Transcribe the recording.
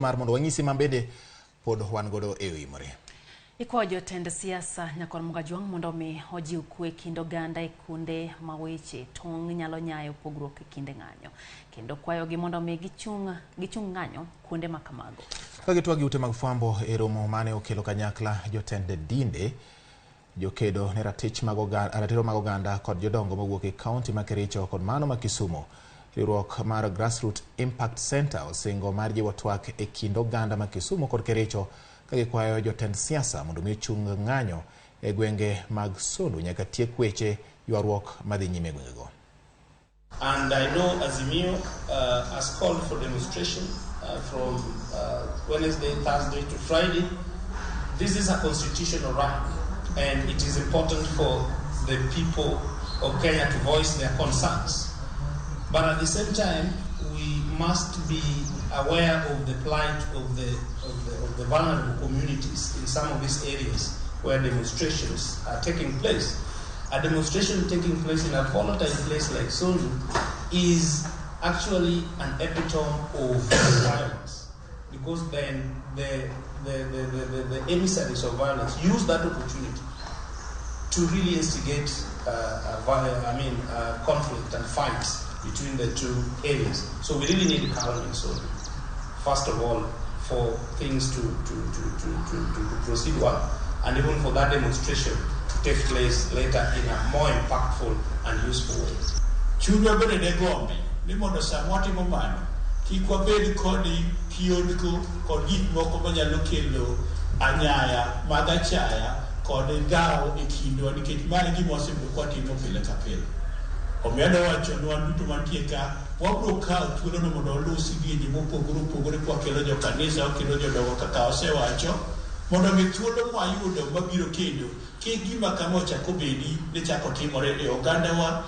Mar mondo wanyisi ma bende pod wan godo e oimore. Ikwayo jotend siasa Nyakwar Mugajwang' mondo omi ojiw kwe kind oganda e kuonde ma weche tong' nyalo nyayo pogruok e kinde ng'anyo kendo kwayogi mondo omi gichung' gichung' ng'anyo kuonde ma kamago. Ka gitwak gi ute mag fwambo e romo mane okelo kanyakla jotend dinde, jokedo ne ratich mag ratiro mag oganda kod jodongo mowuok e kaunti ma Kericho kod mano ma Kisumu. Riwruok mar Grassroot Impact Center osingo mar jiwo twak e kind oganda ma Kisumu kod Kericho ka gikwayo jotend siasa mondo mi ochung ng'anyo e gwenge mag Sondu nyaka tiek weche ywaruok madhi nyime e gwengego. And I know Azimio has called for demonstration from Wednesday, Thursday to Friday. This is a constitutional right, and it is important for the people of Kenya to voice their concerns. But at the same time, we must be aware of the plight of the vulnerable communities in some of these areas where demonstrations are taking place. A demonstration taking place in a volatile place like Sondu is actually an epitome of violence, because then the emissaries of violence use that opportunity to really instigate I mean, conflict and fights between the two areas. So we really need calm in Sondu, first of all, for things to proceed well, and even for that demonstration to take place later in a more impactful and useful way. Chunywa bende ne gombi ni mondo sama watimo mano kik wabed kod kiondko kod gik moko manyalo kelo anyaya mag achaya kod dhawo e kindwa, nikech ma e gima wasebedo kwatimo pile ka pile. Omiyo adwa wacho ni wan duto mantie ka wabiro kawo thuolono mondo waluw sidienje mopogore opogore kwakelo jokanisa, wakelo jodongo kaka wasewacho, mondo mi thuolo mwayudo mabiro kendo kik gima kama ochak obedi ni chako timore e ogandawa.